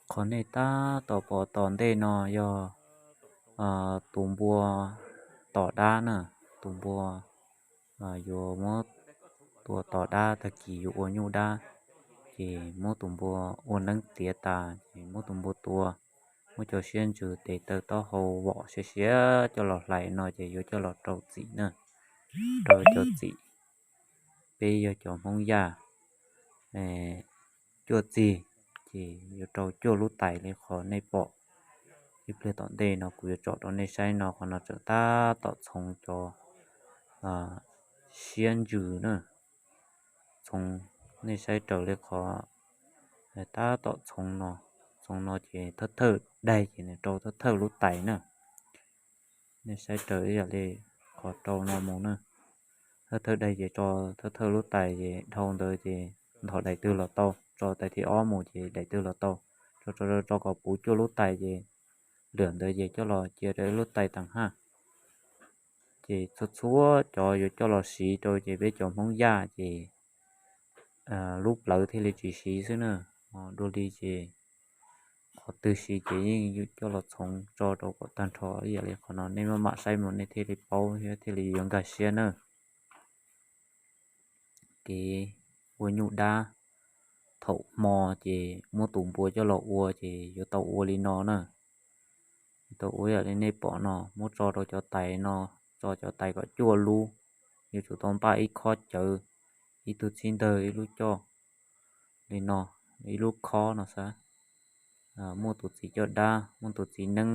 Qhov nej tab tom pom tom ntej no yog tus npua tom dab na, tus npua yuav muab tua tom dab, tag kis yuav ua nyuj dab, ces muab tus npua ua neeb tiav tas ces muab tus npua tua, muab cov siab ntsws tes taw taub hau vom siav siav coj los hlais no ces yuav coj los rau txim na, rau cov txim. Peb yog cov Hmoob Yaj cuaj txig, ces yuav rau cuaj lub tais li qhov nej pom. Ib pliag tom ntej no kuv yuav tsom rau nej saib no, qhov no tseem tab tom txhoov cov siab ntsws na, txhoov, nej saib raws li qhov tab tom txhoov no, txhoov no ces thawj thawj daig ces nws rau thawj thawj lub tais na. Nej saib raws ib yam li qhov rau no mus na, thawj thawj daig ces tso thawj thawj lub tais ces dhau ntawd ces nthos daim twg los tau, tso tais thib ob mus ces daim twg los tau, tso tso tso kom puv cuaj lub tais ces lwm ntawd ces coj los cia rau ib lub tais tag haj. Ces txhua txhua cov yuav coj los siv rau ces peb cov Hmoob Yaj ces lub plawv thiaj li tsis siv xwb na. Dua li ces qhov twg siv ces yeej coj los txhoov tso rau kom tag nrho ib yam li qhov no, nej maj mam saib mus nej thiaj li paub thiab thiaj li yuav nkag siab na. Kev ua nyuj dab thaum hmo ces muab tus npua coj los ua ces yuav tau ua li no na. Yuav tau ua yam li nej pom no, muab tso rau cov tais no, tso cov tais kom cuaj lub, yuav tsum tau npaj ib khob cawv, ib tug txhib ntawg, ib lub coj li no, ib lub khob no xwb. Muaj tus txiv coj dab, muaj tus txiv neeb,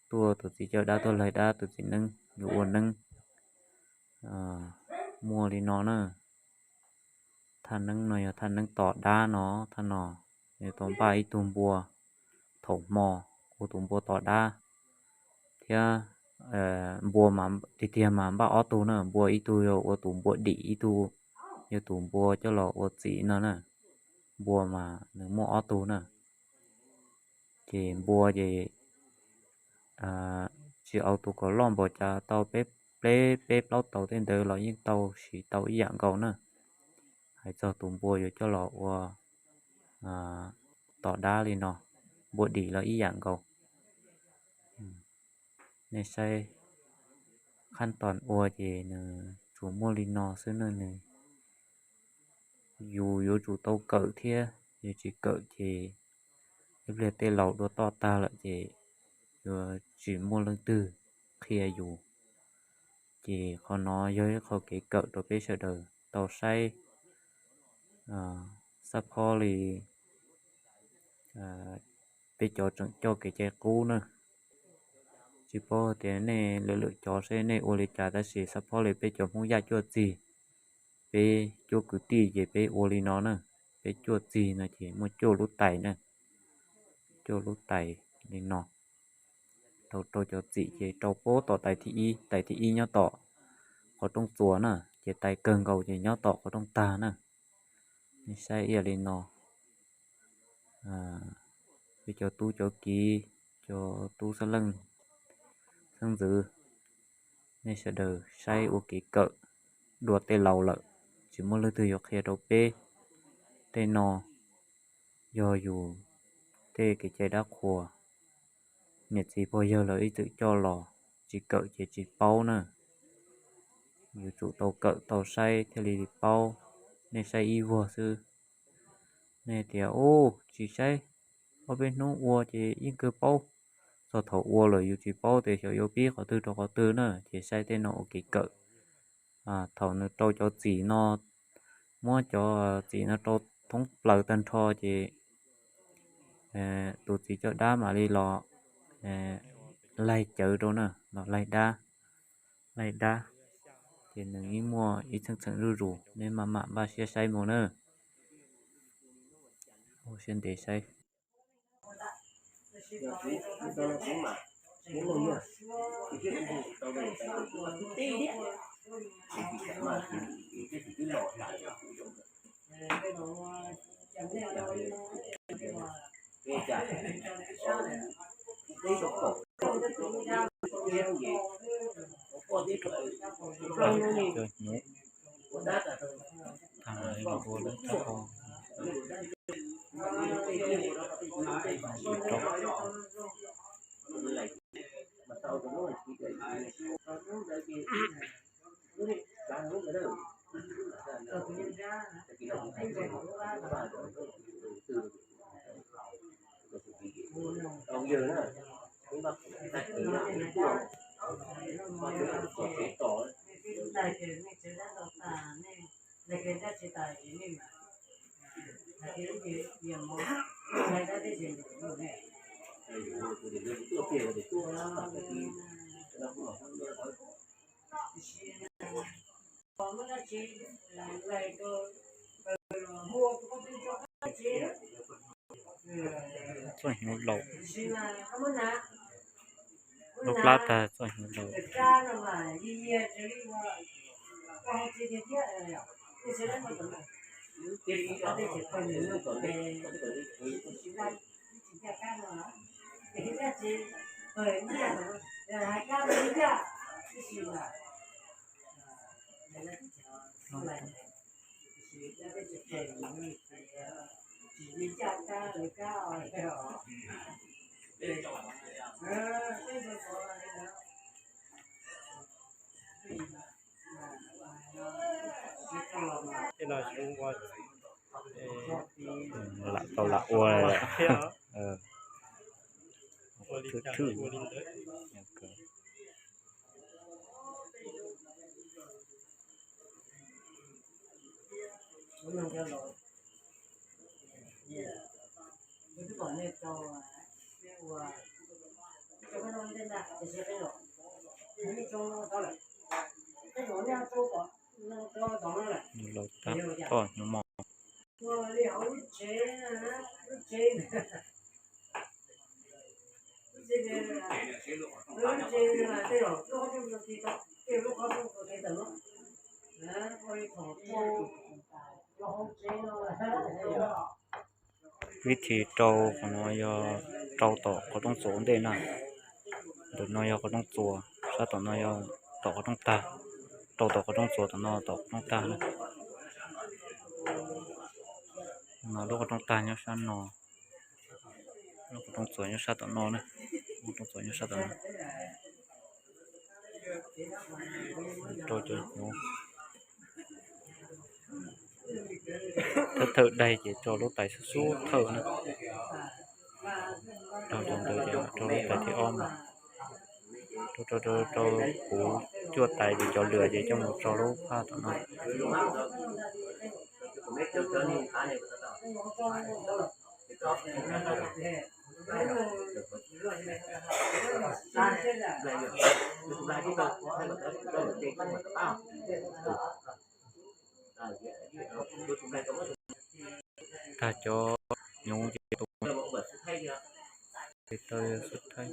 tuaj tus txiv coj dab tuaj laig dab, tus txiv neeb yuav ua neeb. Muaj li no na. Thaj neeb no yog thaj neeb tom dab no, thaj no yuav tau npaj ib tug npua thaum hmo ua tus npua tom dab, thiab npua tiag tiag mas npaj ob tug na, npua ib tug yog ua tus npua dim, ib tug yog tus npua coj los ua txim no na. Npua mas nws muaj ob tug na. Ces npua ces tsis aus tus kom loj npaum cas, tau peb, peb plaub tau tej ntawd los yeej tau, siv tau ib yam nkaus na. Hais txog tus npua yuav coj los ua tom dab li no, npua dim los ib yam nkaus. Nej saib, qhab toos ua ces nws tsuas muaj li no xwb na. Nws, yus yuav tsum tau kawm thiab, yog tsis kawm ces ib pliag tej laus dua toj tag lawm ces yuav tsis muaj leej twg qhia yus. Ces qhov no yog ib qho kev kawm rau peb sawv daws tau saib. Xab phob li peb cov tseem coj kev cai qub na, tsis paub tias nej lwm lwm cov seb nej ua li cas, tab sis xab phob li peb cov Hmoob Yaj cuaj txig, peb cuaj kwv tij ces peb ua li no na. Peb cuaj txig no ces muaj cuaj lub tais na, cuaj lub tais li no. Rau rau cov txim ces rau puag tom tais thib ib, tais thib ib nyob tom qhov rooj txuas na, ces tais kawg nkaus ces nyob tom qhov rooj tag na. Nej saib ib yam li no, peb cov tub cov kiv, cov tub xeeb leej xeeb ntxwv, nej sawv daws saib ua kev kawm dua tej laus lawm, tsis muaj leej twg yuav qhia rau peb. Tej no yog yus tej kev cai dab qhuas, niam txiv pog yawg lawv ib txwm coj los, tsis kawm ces tsis paub na. Yuav tsum tau kawm tau saib thiaj li paub. Nej saib ib vuag xwb, nej tias, u, tsis saib, ob peb hnub ua ces yeej kawg paub. Txog thaum ua lawm yus tsis paub tias xyov yuav pib qhov twg rau qhov twg na, ces saib tej no ua kev kawm. Thaum nws rau cov txim no, muab cov txim no rau thoob plaws tag nrho ces tus txiv coj dab mam li los laig cawv rau na, los laig dab, laig dab, ces nws yeej muaj ib txheej txheem zuj zus, nej maj mam npaj siab saib mus na. Ua siab ntev saib. Txoj hnyuv laus. Lub plab tag txoj hnyuv laus. Lam tau lam ua. Thwj thwj. Laus tab tom hnyuv mos. Vib thi rau qhov no yog rau tom qhov rooj txuas ua ntej na. Ntawm no yog qhov rooj txuas, sab tom no yog tom qhov rooj tag, rau tom qhov rooj txuas tom no tom qhov rooj tag na. No lub qhov rooj tag nyob sab no, lub qhov rooj txuas nyob sab tom no na, qhov rooj txuas nyob sab tom no. Rau cov hnyuv. Thawj thawj daig ces tso lub tais xub xub thawj na. Rau cov ntawd ces rau lub tais thib ob mas. Rau rau rau rau puv cuaj tais ces cov lwm ces coj mus tso lub phaj tom no. Tag cov hnyuv ces tus tes taw xub thaij.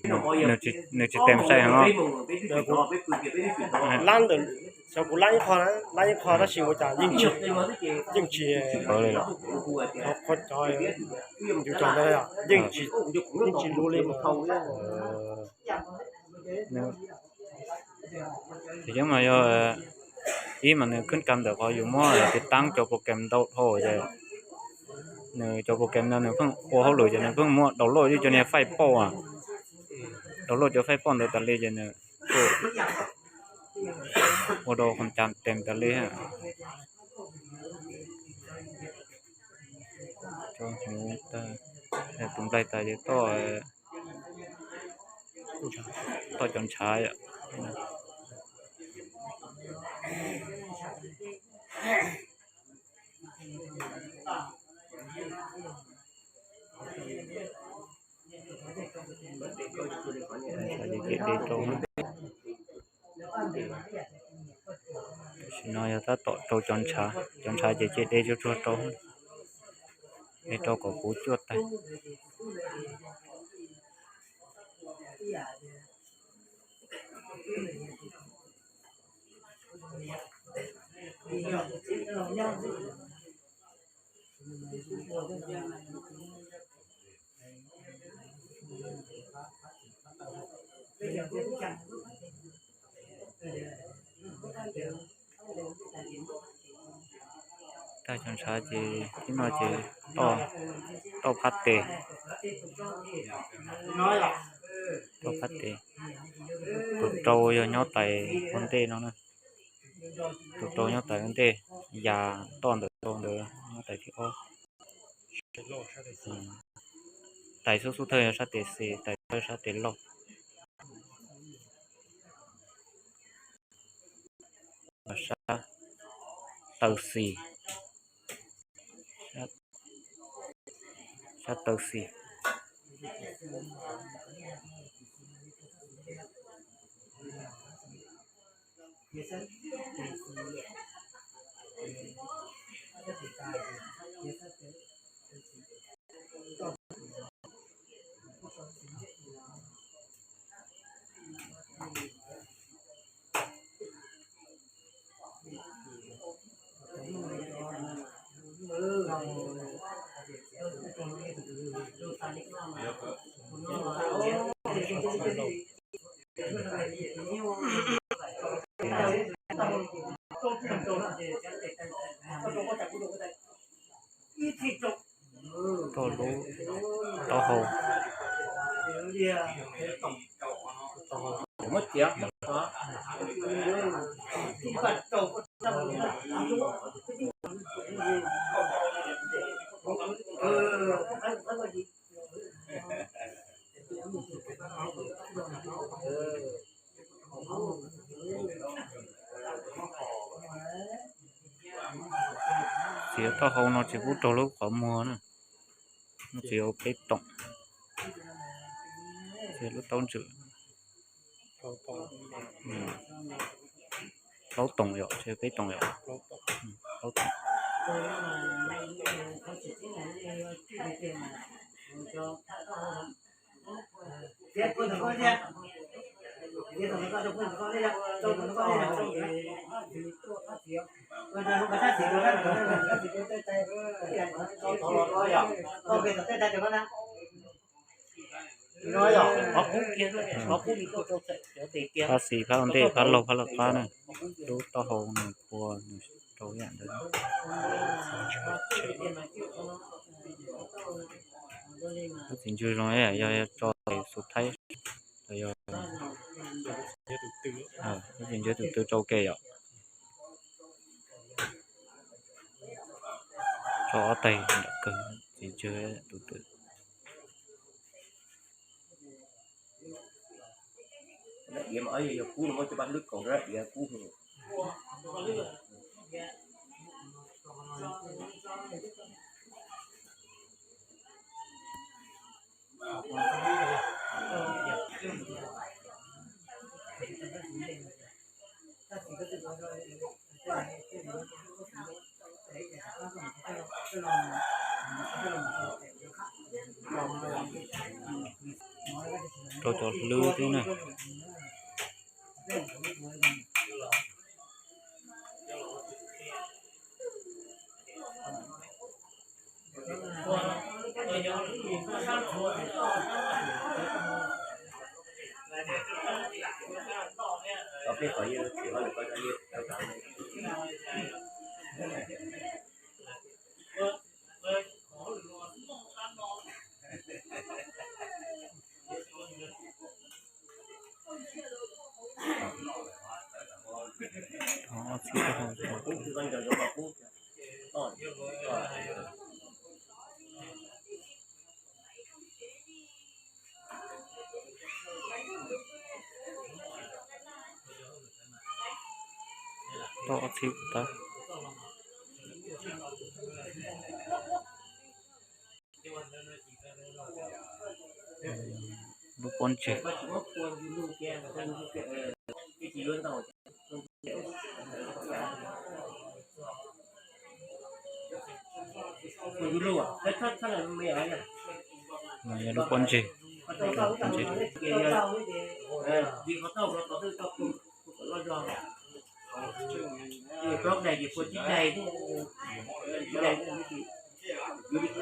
Nws tsis tes saib heev. Lab ntawm, xyov kuv lab ib qho na, lab ib qho tab sis ua cas yeej tsis, yeej tsis, qhov cov, yus cov ntawd yeej tsis, yeej tsis lub li. Ces yeej mas yog ib mas nws khwb kam ntawm qhov yus muab tiv taab cov program ntau dhau ces nws cov program no nws pheej ua hauj lwm ces nws pheej muab download cov niag file paj, download cov file paj ntawd tas li ces nws ua rau qhov cas tes tas li. Tso hnyuv tag, tus nplaig tas ces toj, toj cov ntshav. Ces de rau na. Tam sim no yog tab tom rau cov ntshav, cov ntshav ces cia de tsuag tsuag rau, de rau kom puv cuaj tais. Tag cov ntshav ces tib no ces toj phab tes, toj phab tes. Tus rau yog nyob tais ua ntej no na, tus rau nyob tais ua ntej, yas toj ntawm rau ntawd nyob tais thib ob. Tais xub xub thawj yog sab tes xis, tais thawj sab tes lauj. Sab taw xis, sab taw xis. Toj lub taub hau. Txiav taub hau no tsis pub raug lub qhov muag na. Txiav ua peb toom, txiav lub taub ntswm. Plaub toom yom, tsis peb toom yom. Plaub toom. Phab xis phab ua ntej, phab laug phab laj qab na, lub taub hau nws pua nws rau ib yam ntawd. Lub txiv ntswg zoo yam yog tso xu thaib, yog lub txiv ntswg tus twg rau ke yom. Tso ob taig nram kawg, txiv ntswg tus twg. Rau cov hlwb xwb na. Toj ob txhib tag. Lub pob ntseg. Yog lub pob ntseg, pob ntseg.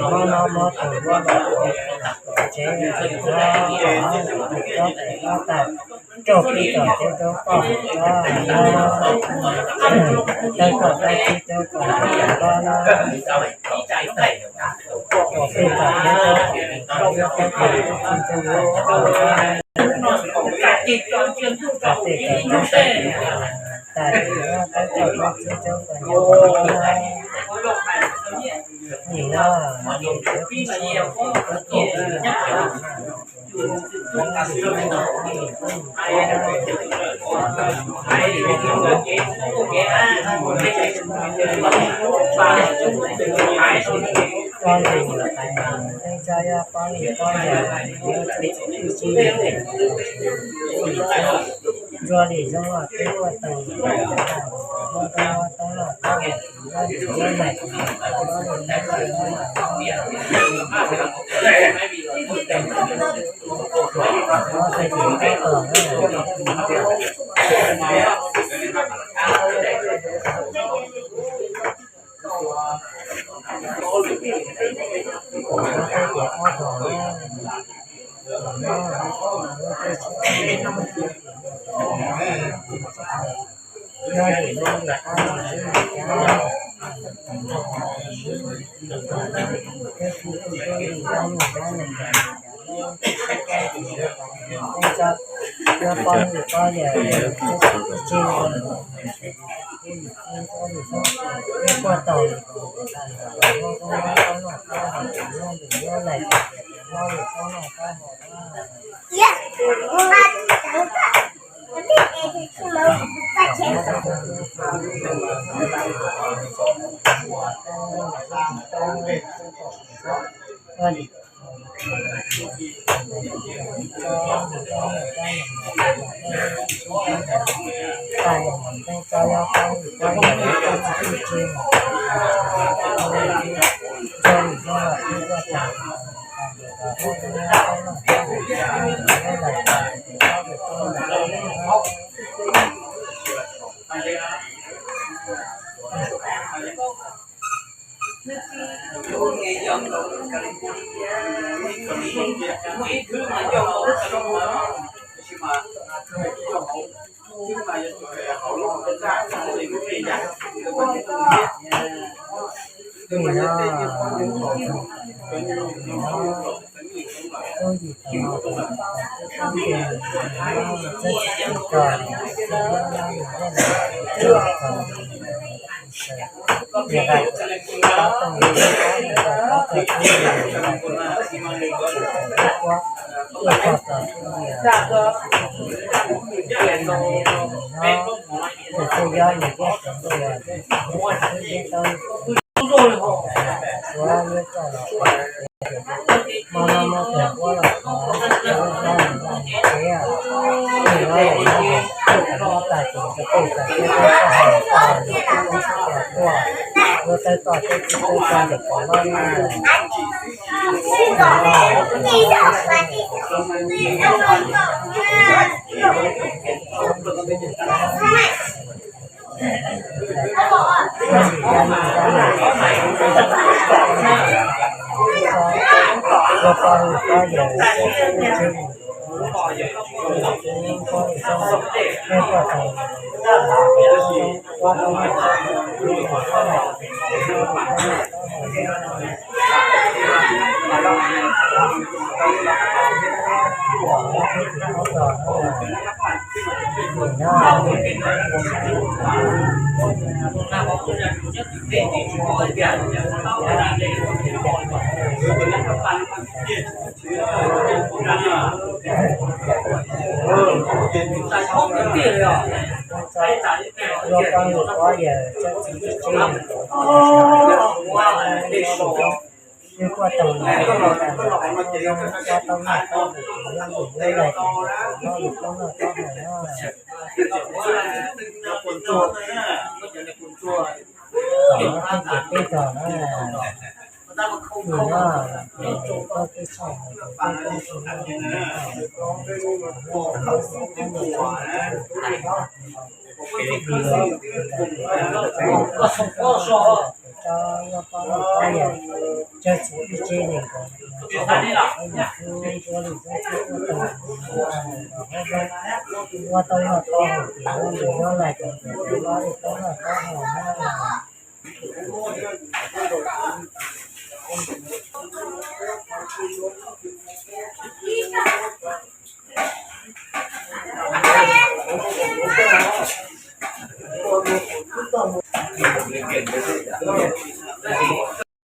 Mob no mob tus, mob no tus, tsev tsis mob, mob tus, mob tus, mob tus, raug peb tsom tsev rau koj, tau kom tau txiv rau kom tau no, kom peb tsom tsev rau kom tau txiv rau kom tau no, kom peb tsom tsev rau kom tau txiv rau kom tau no, nim no nim no kuv siab kuv kuj tsis poj ntxoog yuav pais, neej tsa yog poj niam poj niam yuav txog txim txim, ntsuag li zoo los twb muaj tees, muaj tau muaj tau los tau, muaj li zoo los tau, muaj li zoo los tau, muaj tau txim tau kom na. Nyob pab hwj pab yawm, nyob tsis tsis, nyob puag tau, nyob lais, nyob lais,